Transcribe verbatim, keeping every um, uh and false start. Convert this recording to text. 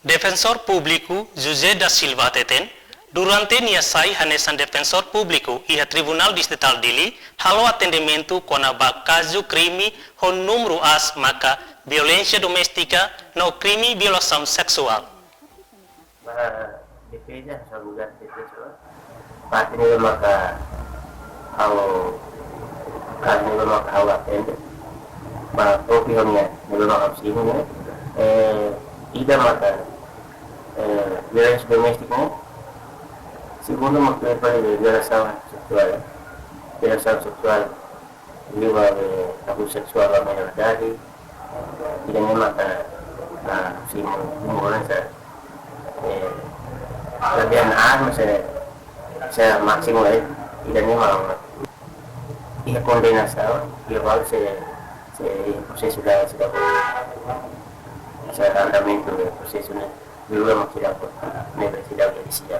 Defensór Públiku José da Silva hateten, durante nia sai hanesan Defensór Públiku iha Tribunál Distritál Dili, halo atendimentu kona-ba kazu krime ho númeru aas maka violénsia doméstika no krime violasaun seksuál. Ba defeza, salvaguarda defeza. Parte ne'ebé maka ha'u, parte ne'ebé maka ha'u atende. Ba topi ha'u-nia, ne'ebé maka ha'u simu ne'e. Eh, ida maka, eh, violénsia doméstika ne'e. Segundu maka, eh, violasaun seksuál. Violasaun seksuál. Liuhusi abuzu seksuál ba menór idade, ida-ne'e maka, ah, simu, simu seguransa. Eh, lebihan aas, mas, eh, sei másimu, eh, ida-ne'e maka iha kondenasaun, iha balu sei, sei prosesu da, sei da, sei andamentu prosesu ne'e, liuhusi maka sei da, ne'ebé sei da, sei da.